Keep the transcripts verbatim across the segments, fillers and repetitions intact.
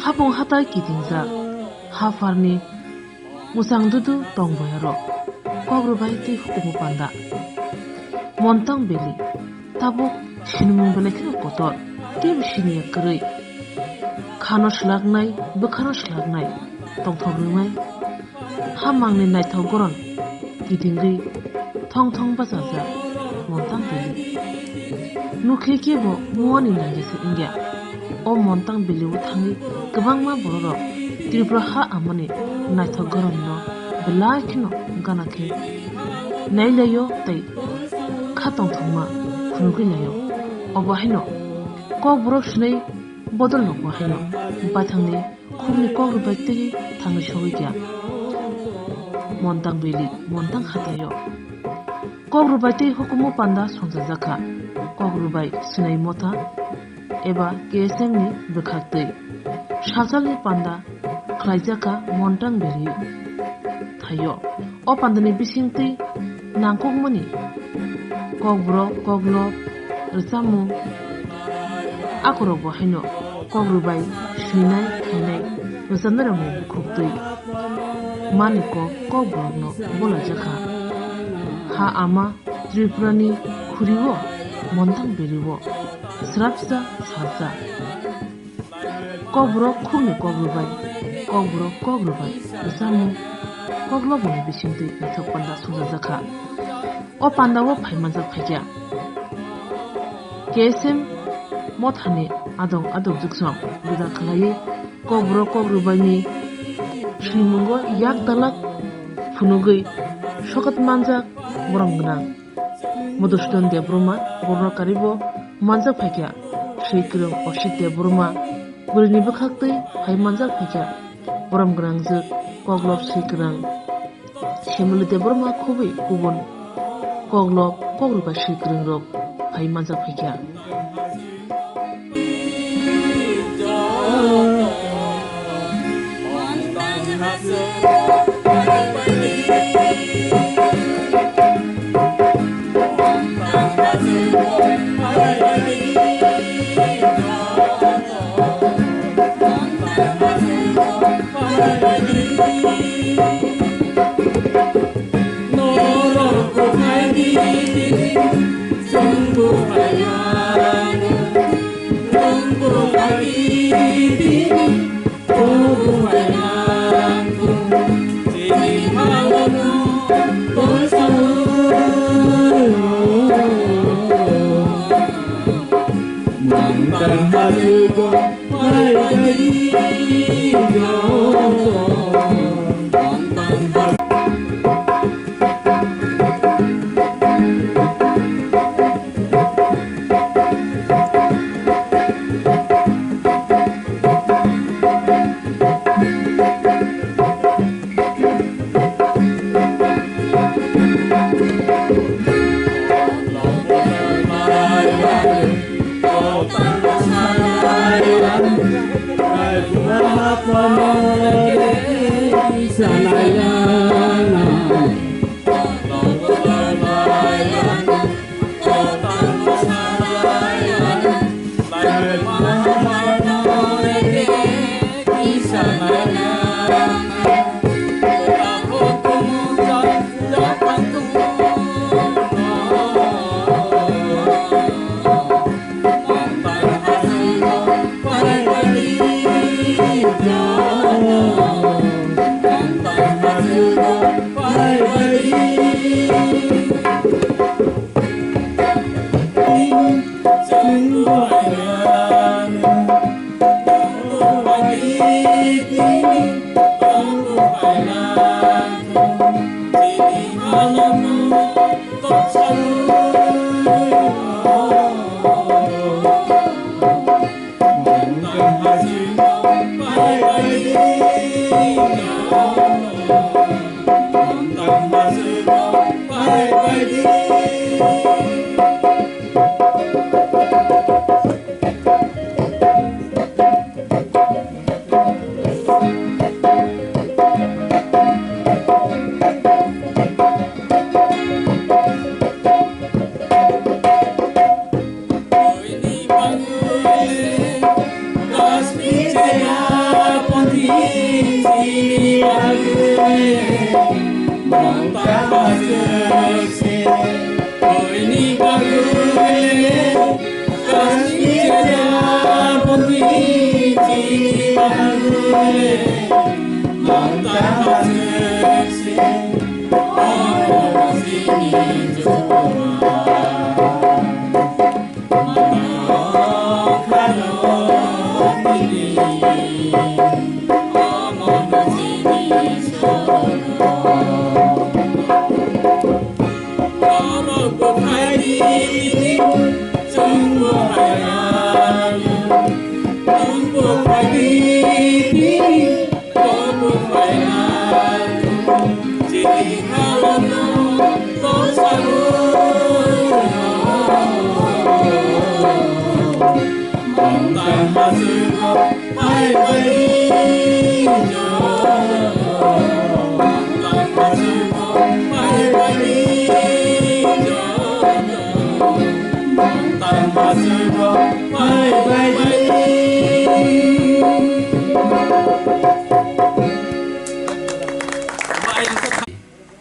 Hapung hatai kitingjak, hapharni mwchang dudu tongboyarok, kok rwbai tei hukumu panda. Montang beli, tabuk sinimung belai kheno kotor, teibo siniya kwrwi. Khano swlaknai, bwkhano swlaknai, tongthok rwnai. Hamangni naithok goron kitingwi thong thong bachajak Montang beli. Nukhe kebo muani nangya se wngya. O Montang beli o thangwi kwbangma bororok Tripura ha amani naithok goronno belai kheno gana khe nailaio tei kha tongthokma phunugwi laio. Obo haino Kokborok swnai bodol rokbo haino baithangni khumni kok rwbai tei thangwi sogwi kha. Montang beli, Montang hataio. Kok rwbai tei hukumu panda songchajak kha. Kok rwbai swnai motha eba K S M ni bwkhak twi. Salsalni panda khlaijak kha Montang beli thaio. O pandani bisingtwi nangkukmani kokborok, koklop, rwchapmung, akorokbo haino kok rwbai swinai khainai rwchapnairokni bukhuktwi mani kok kokborokno bolaijak kha. Ha ama Tripurani khurio Montang beli o swrapsa salsa. Kokborok khumni kok rwbai, kokborok kok rwbai, rwchapmung, koklopmungni bisingtwi naithok panda songchajak kha. O pandao phai manjak phaikha. K S M mothani adong adok jwksong gwdal khlaiwi kokborok kok rwbaini swimungo yak dalak phunugwi sokat manjak borom gwnang. Madhusudan Debbarma, Bornokari bo manjak phaikha. Swikwrwng Osit Debbarma, bwrwini bwkhaktwi phai manjak phaikha. Borom gwnangjwk koklop swikwrwng Semoli Debbarma khubui kubun koklop kokrwbai swikwrwngrok phai manjak phaikha.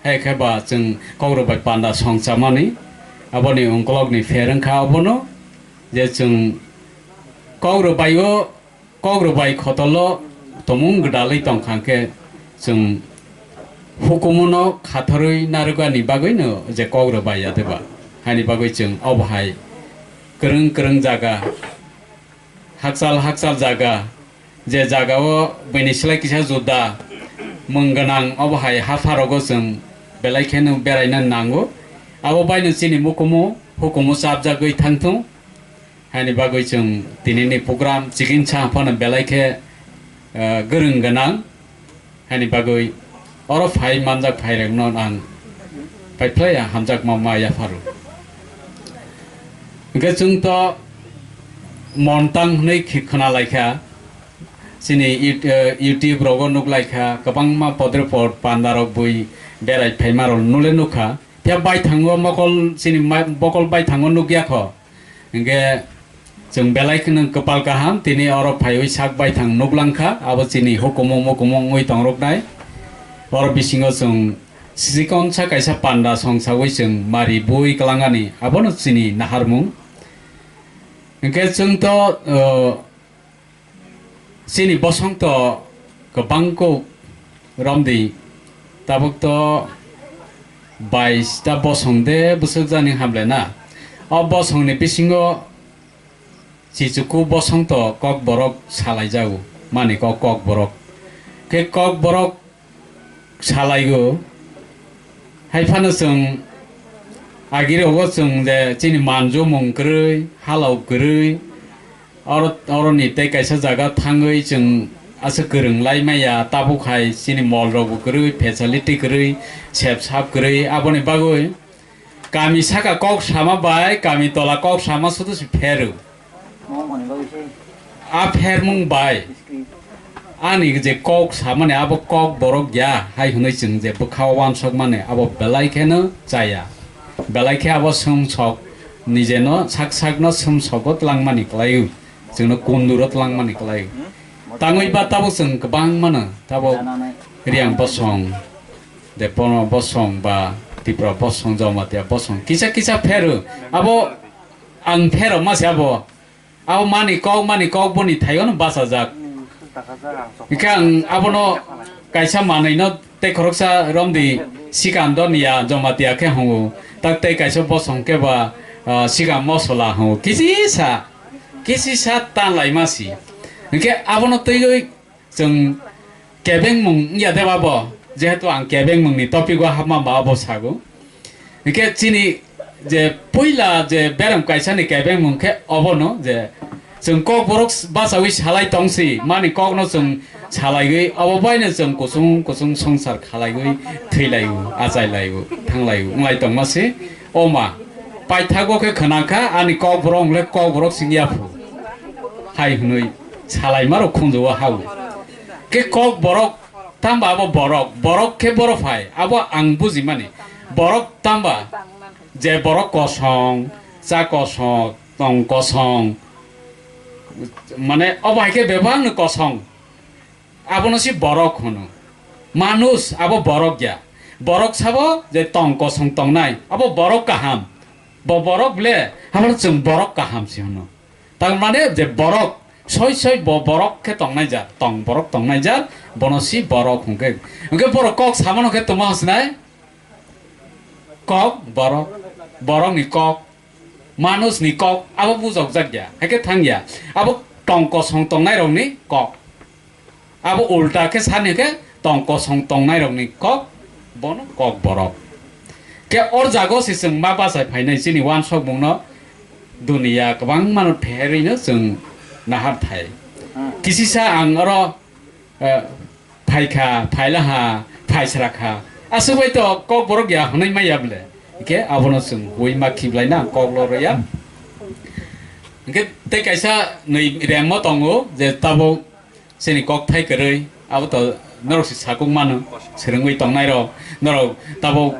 Hai khe ba chwng Kokrwbai panda songchamani, aboni ungkolokni pher wngkha abono je chwng Kokrwbai o, Kokrwbai khotolo tomung gwdalwi tongkha hwnkhe chwng hukumu no khatharwi narwkani bagwino je Kokrwbai ya deba, haini bagwi chwng obo hai kwrwng kwrwng jaga, hakchal hakchal jaga, je jaga o bini slai kisa juda mung gwnang, obo hai hapharogo chwng belai kheno beraina nango. Abo baino chini mukumu hukumu chapjagwi thangthung, haini bagwi chwng tinini program chikingsa phano belai khe, eh, gwrwng gwnang. Haini bagwi oro phai manjak phairokno ang paiphlai hamjakma ma yapharo. Hwnkhe chwng to montang hwnwi khi-, khna laikha, chini You-, eh, YouTube rogo nuk laikha, kwbangma podre pod pandarok bui berai phaimarok nule nukha. Phiya baithango mokol chini ma-, bokol baithango nukya kho. Hwnkhe chwng belai kheno kwpal kaham, tini oro phaiwi sak baithang nuklangkha, abo chini hukumu mukumu wngwi tongroknai. Oro bisingo chwng sikonsa kaisa panda songsawi chwng mari bui kwlangani, abono chini naharmung. Hwnkhe chwng to, o, Chini bosong to kwbang kuk romdi, tabuk to bais ta bosong de bwswk jani hamle na. O bosong ni bisingo chichuku bosong to Kokborok salai jago, mani kok Kokborok. Khe Kokborok salaigo. Hai phano chwng agirogo chwng je chini manjomung kwrwi, halok kwrwi, oro, oroni tei kaisa jaga thangwi chwng aswk kwrwng lai maya, tabuk hai chini mol rokbo kwrwi, facility kwrwi, sep sap kwrwi, aboni bagwi kami saka kok sama bai kami tola kok sama sudu si pheru. A phermung bai ani je kok samani abo Kokborok ya hai hwnwi chwng je bwkha o wansokmani abo belai kheno chaya, belai khe abo sumsok nijeno sak sakno sumsogo twlangmani kwlaio, chwngno kunduro twlangmani kwlaio. Tangwi ba tabuk chwng kwbang mano, tabuk Riyang bosong, Depono bosong ba Tripura bosong, Jamatia bosong kisa kisa pheru abo ang pherok ma se abo. Abo mani kok, mani kok boni thaio no bachajak. Hingkhe ang abono kaisa manwi no tei khoroksa romdi sikam don ya Jamatia khe hongo. Tak tei kaisa bosong khe ba, ah, sikam mosola hongo. Kisisa, kisisa tanlai ma si. Hingkhe abono twiwi chwng kebengmung wngya de ba bo? Jehetu ang kebengmungni topic o hapma ba abo sago. Hingkhe chini je puila je berem kaisani kebengmung khe obono je chwng Kokborok bachawi salai tongsi, mani kokno chwng salaiwi obo baino chwng kusung kusung songsar khalaiwi thwilaio, achailaibo, thanglaio, wnglai tongma se. O ma, paithago khe khwnakha ani Kokborok wngkhe Kokborok singya phu. Hai hwnwi salaimarok khunju-o hao. Khe Kokborok tamba abo borok, borok khe boro phai, abo ang bujimani. Borok tamba je borok kosong, cha kosong, tong kosong, mane obo hai khe bebakno kosong. Abono si borok hwno. Manush abo borok ya. Borok sabo je tong kosong tongnai, abo borok kaham. Bo borok ble, abo chwng borok kaham se hwno. Tar mane je borok, soi soi bo borok khe tongnai jar, tong borok tongnai jar, bono si borok hwnkhe. Hwnkhe borok kok samano khe tongma hwnsinai? Kok borok, borokni kok, manusni kok, abo bujokjak ya, hai khe thang ya. Abo tong kosong tongnairokni kok. Abo ulta khe sani khe tong kosong tongnairokni kok, bono kok borok. Khe or jago se chwng ma bachai phainai chini uansukmungno duniya kwbangmano pherwino chwng nahar thai. Kisisa ang oro, eh, phaikha, phailaha, phaisrakha. Aswk bai to kok borok ya hwnwi maya bwle. Hwnkhe abono chwng hui ma khiblai na ang kok loro ya. Hwnkhe tei kaisa nwi remmo tongo je tabuk chini kok thai kwrwi, abo to norok se sakuk mano, swrwngwi tongnai rok, norok tabuk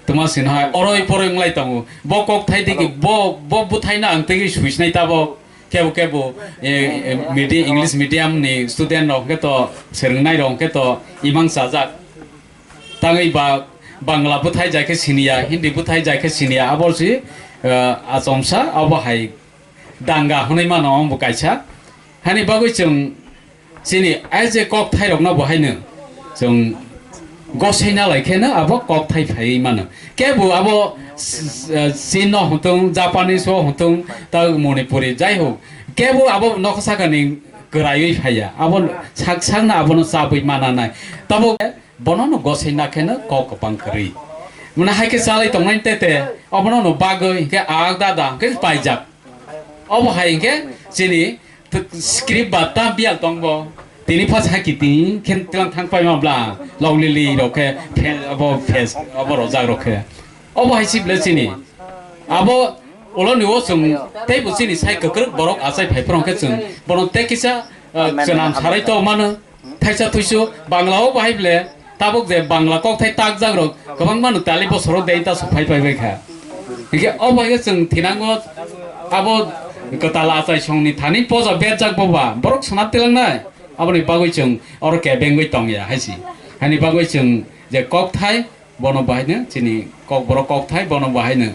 tuma sini hai oroi poroi wnglai tongo. Bo kok thai tiki, bo, bo bwthai no ang tiki suisinai tabuk. Kebo kebo, eh, eh, medi-, English medium ni student rok hwnkhe to, swrwngnai rok hwnkhe to imang chajak. Tangwi ba Bangla bwthai jai khe siniya, Hindi bwthai jai khe siniya, abo si, eh, achomsa, abo hai danga hwnwi mano, omo bo kaisa. Hani bagwi chwng chini ai je kok thai rokno bo haino chwng gosai na lai khe no abo kok thai phaiwi mano. Kebo abo s-, s-, Chin no hwnthung, Japanese o hwnthung, ta Manipuri, jai ho. Kebo abo nokha saka ni kwraiwi phaiya. Abo sak sak no abono chabwi mana nai. Tabo bono no gosai na khe no kok kwbang kwrwi. Mane hai khe chalai tongnai tete, obono no bagwi hwnkhe ak dada hwnkhe paijak. Obo hai hwnkhe chini t-, script ba ta biyal tongbo. Tini phas haki tini khe tlang thang paima bla, longlili rok khe, phe-, abo phes, abo rojak rok khe. Obo hai si bwle chini. Abo uloni o chwng teibo chini sai kwkrwk borok achai phai phwrwng khe chwng bono tei kisa, ah, chwnam sarai to mano. Thaisa thuisu Bangla o bahai ble tabuk je Bangla kokthai takjak rok kwbangma no tali bosoro dei ta sok phai phai bai kha. Hingke o bai khe chwng thinango abo kwtal achai songni thani poja berjak boba borok swnam tilangnai. Aboni bagwi chwng oro kebengwi tongya hai si. Hani bagwi chwng je kokthai bono bahaino chini kokborok kokthai bono bahaino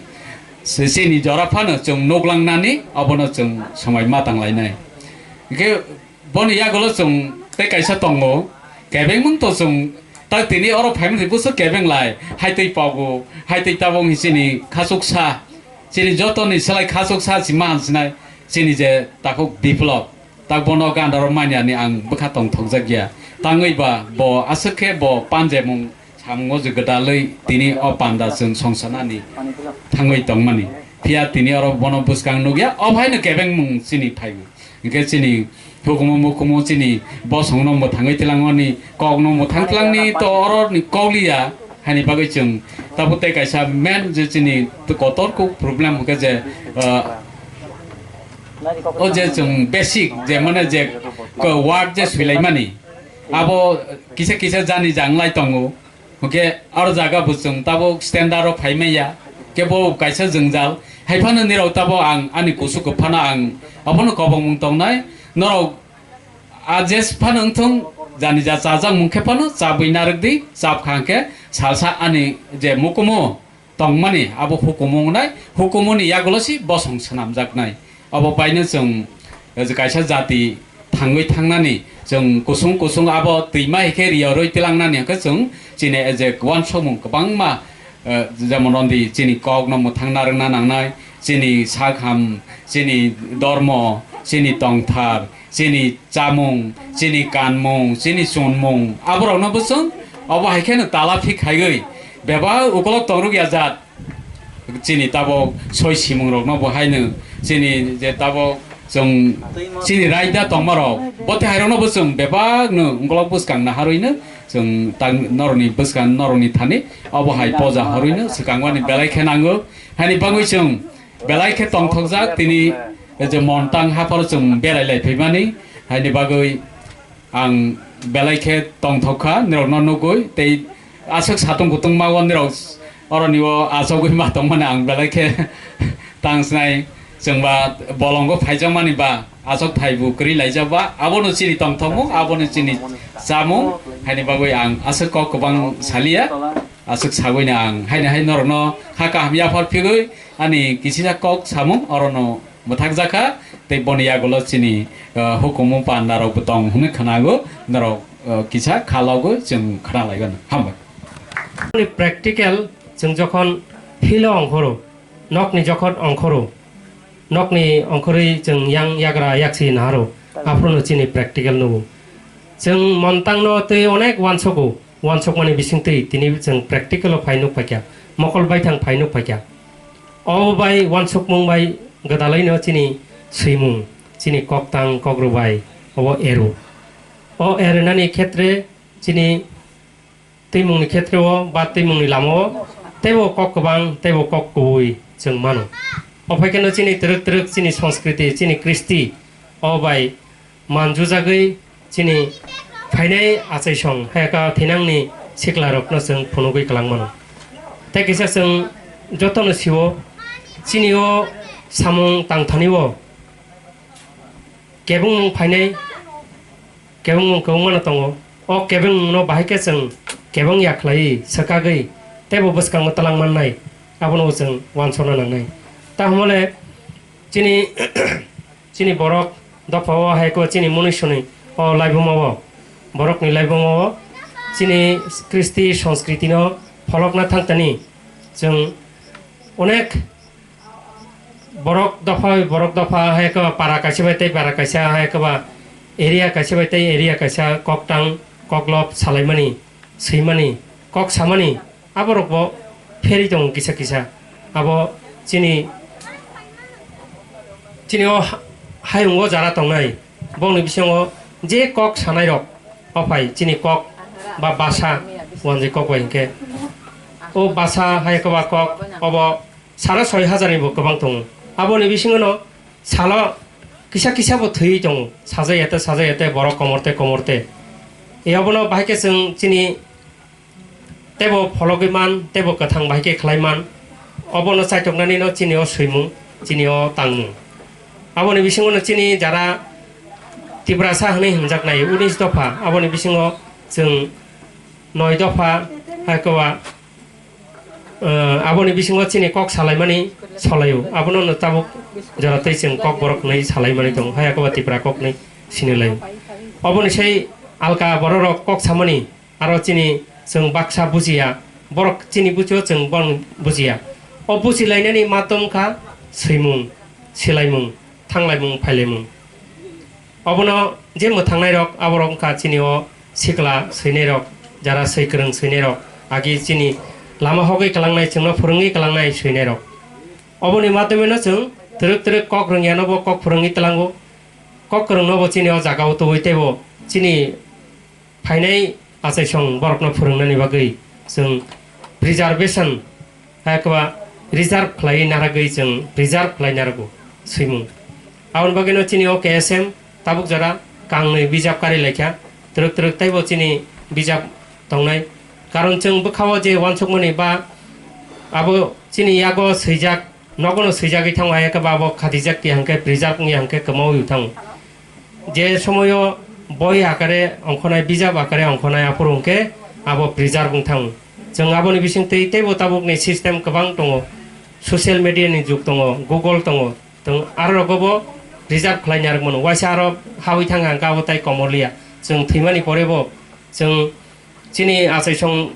se chini jora phano chwng nuklangnani abono chwng swmai ma tanglainai. Hingke boni yagulo chwng tei kaisa tongo, kebengmung to chwng tak tini oro phaimani buso kebeng lai, hai twi pogo, hai twi tabung hi chini khachuksa, chini jotoni selai khachuksa si ma sinai, chini je takhuk biplop. Tak bono gandaro manyani ang bwkha tongthokjak ya. Tangwi ba bo aswk khe bo panjemung samungo je gwdalwi tini o panda chwng songsanani thangwi tongmani. Phiya tini oro bono bwskang nukya, o haino kebengmung chini phaiwi. Hingke chini hukumu mukumu chini bosongno mwthangwi twlangmani, kokno mwthang twlangni to oroni kokliya. Hani bagwi chwng tabuk tei kaisa main je chini kotor kuk problem hwnkhe je, ah, o je chwng basic je mane je ko word je swilaimani abo kisa kisa jani jang lai tongo. Hwnkhe aro jaga bo chwng tabuk standard o phai manya khe bo kaisa jwngjal hai phano nirok tabuk ang ani kusu kwphano ang abono kobongmung tongnai norok. A jes phano wngthung, jani ja chajakmung khe phano chabwi narwk di, chap kha hwnkhe salsa ani je mukumu tongmani abo hukumu wngnai, hukumuni yagulo si bosong swnamjaknai. Abo baino chwng, eh, kaisa jati thangwi thangnani, chwng kusung kusung abo twima hai khe riyorwi twilangnani hwnkhe chwng chini, eh, je uansukmung kwbangma, eh, jemon rondi chini kokno mwthang narwkna nangnai, chini sakham, chini dormo, chini tongthar, chini chamung, chini kanmung, chini chunmung, aborokno bwswng obo hai kheno tala phik khaiwi bebak ukolok tongrwk ya jat. Chini tabuk soi simungrokno bo haino chini je tabuk chwng chini raida tongmarok bo tei hairokno bo chwng bebakno ukolok bwskang naharwino chwng tang norokni bwskang norokni thani obo hai poja horwino swkangmani belai khe nango. Haini bagwi chwng belai khe tongthokjak tini, je montang hapharo chwng berai lai phaimani, haini bagwi ang belai khe tongthok kha, nirokno nugwi tei aswk satung kutung ma o nirok oroni o achogwi ma tongmani ang belai khe tang sinai chwngba bolongo phaijakmani ba achok phaibu kwrwi laijak ba abono chini tongthokmung, abono chini chamung, Haini bagwi ang aswk kok kwbang saliya, aswk sagwino ang haini hai norokno kha kaham yaphar phigwi ani kisisa kok samung orono mwthakjakha, tei boni yagulo chini, uh, hukumu pandarokbo tong hwnwi khwnago, norok, uh, kisa kha logwi chwng khwnalaiganw. Hambai. Practical chwng jokhon field-o ongkhoro, nokni jokhon ongkhoro, nokni ongkhorwi chwng yang yagra yaksi naharo, aphuru chini practical nugo. Chwng montangno tei onek uansogo, uansokmani bisingtwi tini chwng practical-o phai nuk phaikha, mokol baithang phai nuk phaikha. O bai uansukmung bai gwdalaino chini swimung, chini koktang kokrwbai obo ero. O erinani khetre chini twimungni khetreo ba twimungni lamao teibo kok kwbang teibo kok kubui chwng mano. O phaikheno chini twrwk twrwk chini sanskriti, chini kristi o bai manjujagwi chini phainai achaisong hayaka thinangni siklarokno chwng phunugwi kwlangmano. Tei kisa chwng jotono sio chini o samung tangthani o kebengmung phainai, kebengmung kwbangmano tongo. O kebengmungno bahai khe chwng kebeng ya khlaiwi, swkagwi, teibo bwskango twlang mannai, abono chwng uansukna nangnai. Tamo le chini, chini borok dophao hai khe chini munisuni o laibumao, borokni laibumao chini kristi sanskritino pholokna thangtani chwng onek borok dopha bai borok dopha hai khe para kaisa bai tei para kaisa hai khe ba area kaisa bai tei area kaisa koktang koklop salaimani, swimani, kok samani aborokbo pherwi tongo kisa kisa. Abo chini, chini o ha-, hayungo jara tongnai bongni bisingo je kok sanairok ophai chini kok ba basa wanjwi kok bai hinkhe o basa hai khe ba kok obo salo soi hajar ni bo kwbang tongo. Aboni bisingo no salo kisa kisa bo thwi tongo, sajai ya te sajai ya te borok komor te komor te. E abono bahai khe chwng chini teibo phologwi man, teibo kwthang bahai khe khlai man. Obono chaitoknani no chini o swimung, chini o tangmung. Aboni bisingo no chini jara Tiprasa hwnwi hwnjaknai unis dopha, aboni bisingo chwng noi dopha, hai khe ba, eh, aboni bisingo chini kok salaimani solaio. Abono no tabuk jora tei chwng kok borok hwnwi salaimani tongo, hai khe ba Tipra kok hwnwi sinilaio. Oboni sai alka bororok kok samani aro chini chwng baksa bujiya, borok chini buchio chwng bong bujiya. O bujilainani matom kha swimung, silaimung, thanglaimung, phailaimung. Obono je mwthangnairok, aborok wngkha chini o sikla swinairok, jara swi kwrwng swinairok, agi chini lama hogwi kwlangnai, chwngno phwrwngwi kwlangnai swinairok. Oboni matomeno chwng twrwk twrwk kok rwngyano bo kok phwrwngwi twlango. Kok kwrwngno bo chini o jagao tubui teibo chini phainai achaisong borokno phwrwngnani bagwi chwng preservation, hai khe ba reserve khlaiwi narwgwi chwng preserve khlai narwgo swimung. Aboni bagwino chini o K S M tabuk jora kangnwi bijap kari laikha, twrwk twrwk teibo chini bijap tongnai. Karon chwng bwkhao je uansukmani ba abo chini yago swijak, nogono swijagwi thango, hai khe ba abo khatijak ya hwnkhe preserve wngya hwnkhe kwmaui thango. Je somoio boi akare ongkhonai, bijap akare ongkhonai, aphuru hwnkhe abo preserve wng thango. Chwng aboni bisingtwi teibo tabukni system kwbang tongo, social media ni jug tongo, Google tongo, chwng aro rogo bo preserve khlai narwk mano. Waisa aro hawi thang hang khe abo tai komorliya. Chwng thwimani pore bo chwng chini achaisong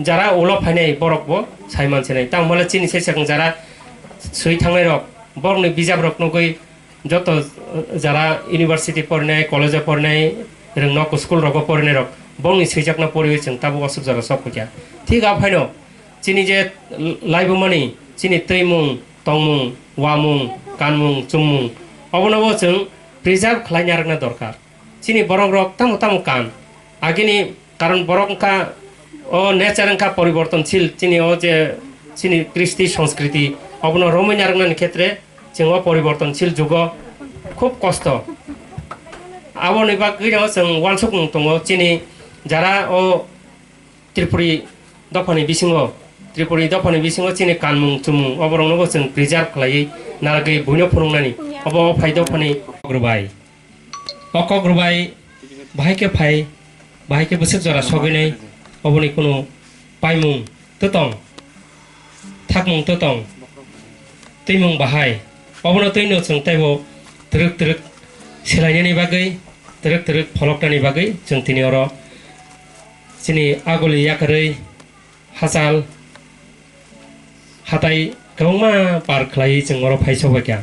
jara ulo phainai borok bo sai mansinai. Tamo le chini sai sakang jara swi thangnai rok, borokni bijap rok nugwi joto, eh, jara university porinai, college o porinai, rwngno school rogo porinai rok, borokni swijakno poriwi chwng tabuk aswk jora sok phaikha. Thik a phaino chini je laibumani, chini twimung, tongmung, uamung, kanmung, chummung, obono bo chwng preserve khlai narwkna dorkar. Chini borok rok tamo tamo kan. Agini karon borok wngkha o nature wngkha poribortonshil, chini o je chini kristi sanskriti obono romwi narwknani khetre chwng o poribortonshil jugo khub kosto. Aboni bagwino chwng uansukmung tongo chini jara o Tripuri dophani bisingo, Tripuri dophani bisingo chini kanmung chumung oborokno bo chwng preserve khlaiwi narwgwi buino phunuknani obo o phai dophani rwbai. O kok rwbai bahai khe phai Bahai khe bwswk jora sogwinai oboni kunu paimung twtong, thakmung twtong, twimung bahai. Obono twino chwng teibo twrwk twrwk swlainani bagwi, twrwk twrwk pholoknani bagwi chwng tini oro chini aguli yakarwi hachal hatai kwbangma par khlaiwi chwng oro phai sokbaikha.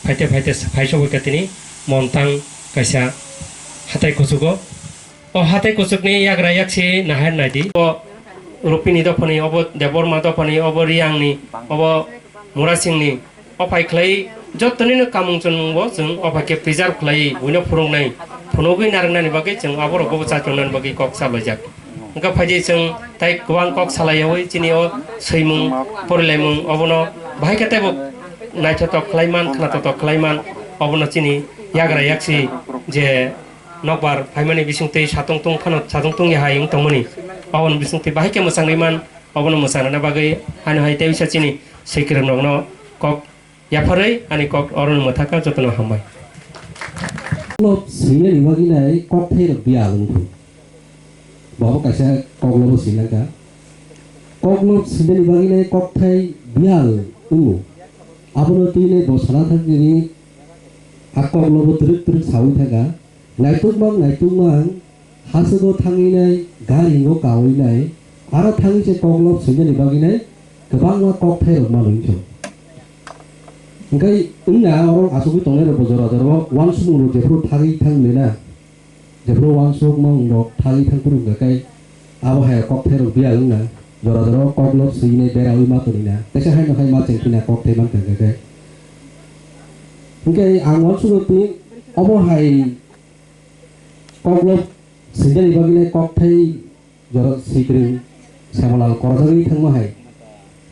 Phaite phaite phai sokbaikha tini Montang kaisa hatai kuchugo. O hatai kuchukni yagra yaksi nahar naidi. O Rupini dophani, obo Debbarma dophani, obo Riyangni, obo Murasingni. O phai khlai jottoni no kamung chunmung bo chwng o phai khe preserve khlai, buino phunuknai, phunugwi narwknani bagwi chwng aborok bo chachungnani bagwi kok salaijak. Wngkha phaidi chwng tai kwbang kok salaiyawi chini o swimung, porilaimung obono bahai khe teibo naithotok khlaiman, khnatotok khlaiman, obono chini yagra yaksi je nokbar phaimani bisingtwi satung tung phano satung tungya hai wng tongmani, oboni bisingtwi bahai khe mwchangwi man, obono mwchangrwna bagwi haino hai tei bisa chini swikwrwng rokno kok yapharwi ani kok orono mwthakha, jotono hambai. Koklob swinani bagwi nai kokthai rok biyal wngkhu. Bo kaisa koklobo swinangkha. Koklob swinani bagwi nai kokthai biyal wngo. Abono twi nai bo sana thangni a koklobo twrwk twrwk sawi thangkha. Naitukmang naitukmang hasugo thangwi nai, gari ringo kawi nai, aro thangwi se koklob swinani bagwi nai kwbangma kokthai rok mano wngkha. Hwnkhe wngna oro asugwi tongnai rok bo jora jora o uansukmung rok jephuru thagwi thang lena, jephuru uansukmung rok thagwi thang phuru hwnkha khe abo hai kokthai rok biyal wngna jora jora o koklob swinai berawi ma tonina, teisa haino hai ma chengphina kokthai mankha hwnkha khe. Hwnkhe ang uansukgo twi obo hai koklob swinani bagwi nai kokthai jora swikwrwng Samalal korojagwi thangma hai.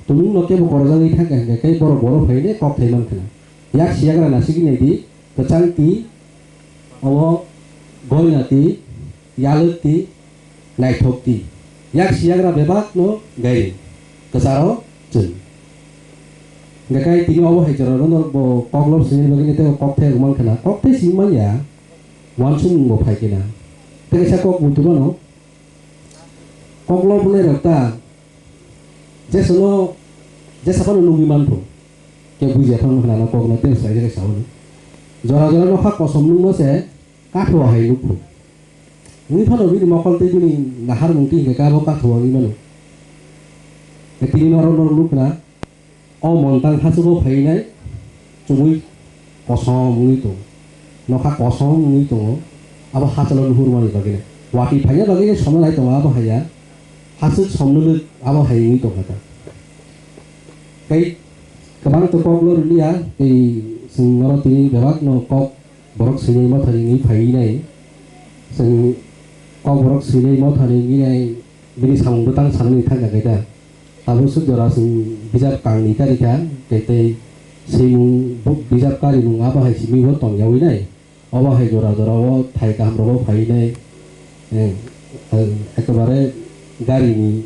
Tumung no kebo korojagwi thangkha hwnkhe khe borok boro phaine kokthai mankha. Yak siyagra nasigwi naidi, kwchang ti, obo goina ti, yalwk ti, naithok ti. Yak siyagra bebak no gairing, kwcharo chwng. Hwnkhe khe tini obo hai jora no bo koklob swinani bagwi nai tei kokthai rok mankha na, kokthai swimanya. Uansukmung bo phai khe na. Tei kaisa kok buitu mano. Koklob wngnai rok ta jesano, jesa phano nugwi mantho. Khe bujiya phano hwnna kok no tei sai khe sao. Jora jora nokha kosom nungno se kathua hai nukho. Wngwi phano bini mokol tei bini naharmung twi hwnkhe kabo kathua wngwi mano. Tei tini norok norok nukna. O Montang hachugo phainai chumui kosom wngwi tongo, nokha kosom wngwi tongo, abo hachalo nuhurmani bagwino. Watwi phaina bagwino somna nai tongo abo haiya, hachuk somnwlwk abo hai wngwi tongkha ta. Tei kwbang to kok lorwliya, tei chwng oro tini bebakno kok borok swinai mothani wngwi phaiwi nai. Chwng kok borok swinai mothani wngwi nai, bini samung bwtang sanani thangkha khe ta. Tabuk swk jora chwng bijap kangni karikha, tei tei swimung bo-, bijap karimung abo hai simi bo tongyawi nai. Obo hai jora jora o thai kaham rogo phaiwi nai. Eh, eh, ekebare garini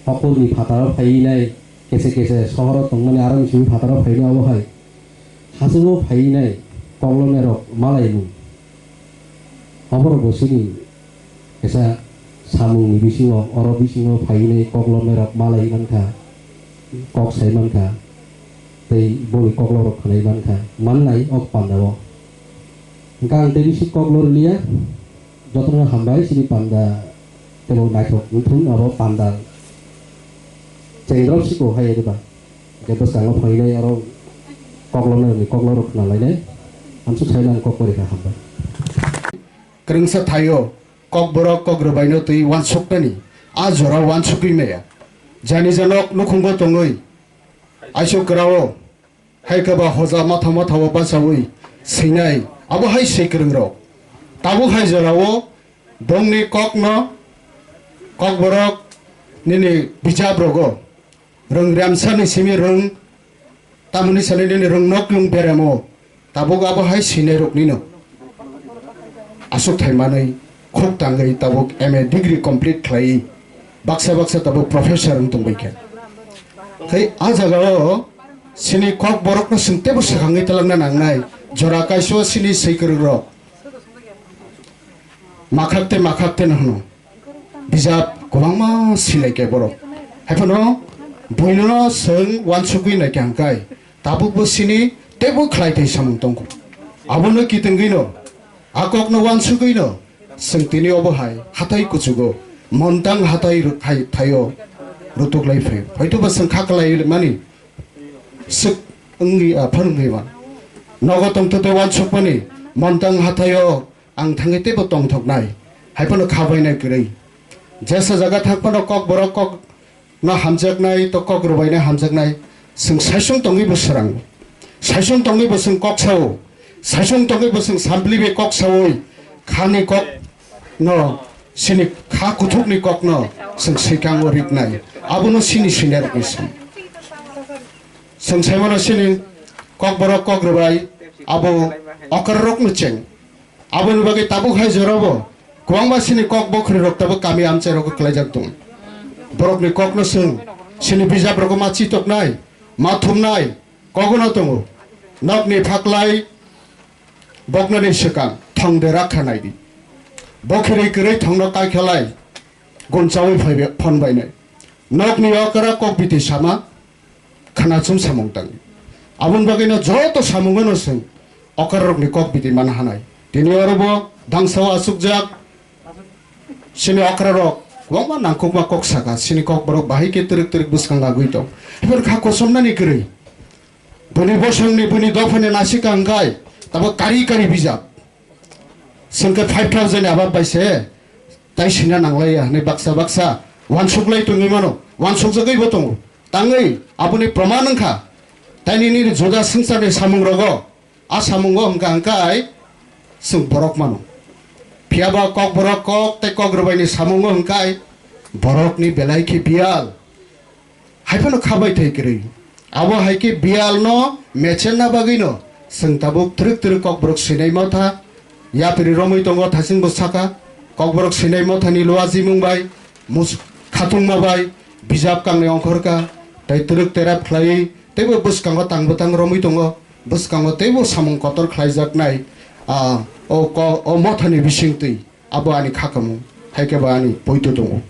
hokurni phataro phaiwi nai, kese kese sohoro tongmani aro simi phataro phaiwi nai obo hai. Hachwgo phaiwi nai koklomnairok malaimung. Oborok bo chini kisa samungni bisingo, oro bisingo phaiwi nai koklomnairok malai mankha, kok sai mankha, tei boni koklokrok khwnai mankha, mannai o pandao. Hwnkhe ang tei bisi kok lorliya, jotono hambai chini panda teibo naithok wngthung abo panda chengrok siko hai riba. Hwnkhe bwskango phainai oro koklomnai ni koklorok khna lainai. Amsuk saino ang kok pori kha hambai. Kwrwngsa thaio kokborok kok rwbaino twi uansuknani a jora uansukwi maya. Jani janok nukhungo tongwi aisuk kwrao hai khe ba hoja matha matha o bachaui swinai abo hai swi kwrwngrok. Tabuk hai jorao bongni kokno kokborok nini bijap rogo. Rwng remsani simi rwng, tamoni sani nini rwng nok lung beremo, tabuk abo hai sinai rok nino. Aswk thai manwi, khuk tangwi tabuk M A degree complete khlai, baksa baksa tabuk professor wng tongbai kha. Khai a jagao sini kok borokno swng teibo swkangwi twlangna nangnai, jora kaisa sini swikwrwng rok. Makhak tei makhak tei no hwno. bijap kwbangma silai khe borok. Haiphano buino no chwng uansugwi naikha hwnkhe tabukbo sini teibo khlai thai samung tongo. Abono kitwngwino, a kokno uansugwino chwng tini obo hai hatai kuchugo montang hatai rw-, hai thaio rutuk lai phai. Hoitoba chwng kha kwlai mani swk wngwi, ah, phar wngwi man. Nogo tongthote uansukmani montang hathaio ang thangwi teibo tongthoknai, haiphano kha bainai kwrwi. Jesa jaga thang phano kokborok kokno hamjaknai, to kok rwbaino hamjaknai. Chwng saichung tongwibo swrango, saichung tongwibo chwng kok sao, saichung tongwibo chwng samplibi kok saui khani kokno, chini kha kuthukni kokno chwng swkango riknai. Abono chini seniorrokni sam. Chwng saimano chini kokborok kok rwbai abo okrarokno cheng. Aboni bagwi tabuk hai jorabo kwbangma chini kok bokhorok tabuk kami amchairogo kwlaijak tongo. Borokni kokno chwng, chini bijaprogo ma chitoknai, ma thumnai kogono tongo. Nokni phaklai boknani swkang thong de rakha naidi. Bokhirwi kwrwi thongno kaikhalai gunchaui phaibe phon bainai. Nokni okra kok biti sama khana chum samung tang. Aboni bagwino joto samungno chwng okrarokni kok biti man hanai. Tini orobo dangsao achukjak chini okrarok kwbangma nangkukma kok saka, chini kokborok bahai khe twrwk twrwk bwskang lagwi tong. Haiphano kha kochomnani kwrwi. Bini bosongni, bini dophani nasika hwnkhe tabo kari kari bijap. Chwng khe five thousand above bai se tai sina nanglaiya hwnwi baksa baksa uansuklai tongwi mano, uansukjagwibo tongo. Tangwi aboni proman wngkha, taini nini juda swngcharni samungrogo a samungo hwnkha hwnkhe ai chwng borok mano. Phiyaba kokborok kok tei kok rwbaini samungo hwnkhe ai borokni belai khe biyal. Haiphano khabai thai kwrwi. Abo hai khe biyalno mechenna bagwino chwng tabuk twrwk twrwk kokborok swinai motha, yapri romwi tongo thasingbo saka, kokborok swinai mothani luajimung bai, mus-, khatungma bai, bijap kangnwi ongkhorka, tei twrwk terap khlaiwi teibo bwskango tang bwtang romwi tongo, bwskango teibo samung kotor khlaijaknai, ah, o ko-, o mothani bisingtwi. Abo ani khakamung, hai khe bo ani poito tongo.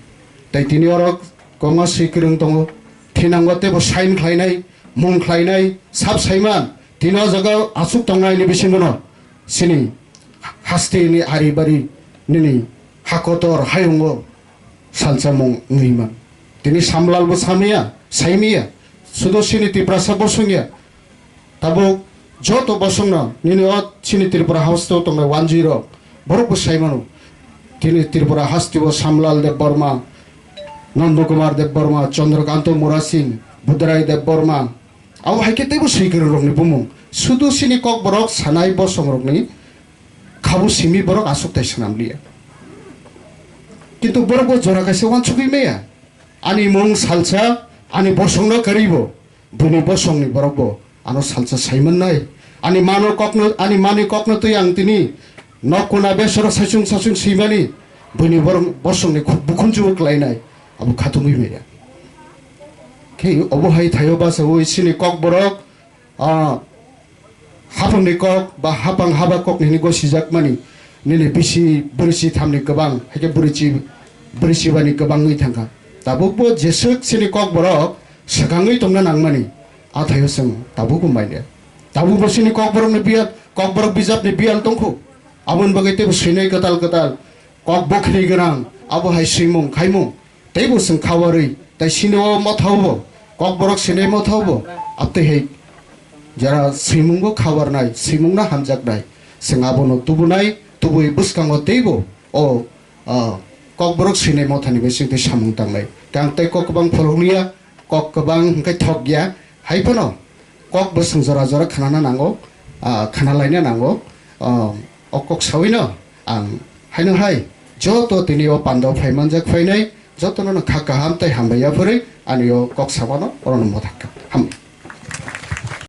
Tei tini oro kwbangma swi kwrwng tongo, thinango teibo sign khlainai, mung khlainai, sab saiman, tini o jaga aswk tongnai ni bisingono chini hasteni ari bari nini hakotor hayungo salsa mung wngwi man. Tini Samlal bo samya, saimya, sudo chini Tiprasa bosongya, tabuk joto bosongno nini o chini Tripura hasteo tongnai wanjwi rok borok bo sai mano. Tini Tripura hasteo Samlal Debbarma, Nandakumar Debbarma, Chandrakanta Murasing, Budrai Debbarma, abo hai khe teibo swi kwrwng rokni bumung. Sudu chini kokborok sanai bosong rokni khabu simi borok aswk tai swnam liya. Kintu borok bo jora kaisa uansugwi maya. Ani mung salsa, ani bosongno kwrwi bo. Buini bosongni borokbo ano salsa saimannai. Ani mano kokno, ani mani kokno twi ang tini nok kuna besoro saichung saichung swimani buini borok bosongni khu-, bukhunjugo klainai. Abo khatungwi maya. Khe obo hai thaio bachaui chini kokborok, ah, hapangni kok ba hapang haba kokni hwnwi gosijakmani nini bisi bwrwi chithamni kwbang, hai khe bwrwi chi-, bwrwi chibani kwbang wngwi thangkha. Tabukbo jeswk chini kokborok swkangwi tongna nangmani, a thaio chwng tabukbo manya. Tabukbo chini kokborokni biyal, kokborok bijapni biyal tongkhu. Aboni bagwi teibo swinai kwtal kwtal kok bokhri gwnang, abo hai swimung khaimung. Teibo chwng khawarwi, tai sini o mothao bo, kokborok sinai mothao bo, abtwi hai jara swimungbo khawarnai, swimungno hamjaknai. Chwng abono tubunai, tubui bwskango teibo o, ah, kokborok sinai mothani bisingtwi samung tangnai. Kang tei kok kwbang phorokliya, kok kwbang hwnkhe thokya, hai phano kok bwswng jora jora khnana nango, ah, khna laina nango. Ah, o kok sawino ang haino hai joto tini o pandao phai manjak phainai jotono no kha kaham tei hambai yaphurwi ani o kok samano orono mothak kha. Ham-,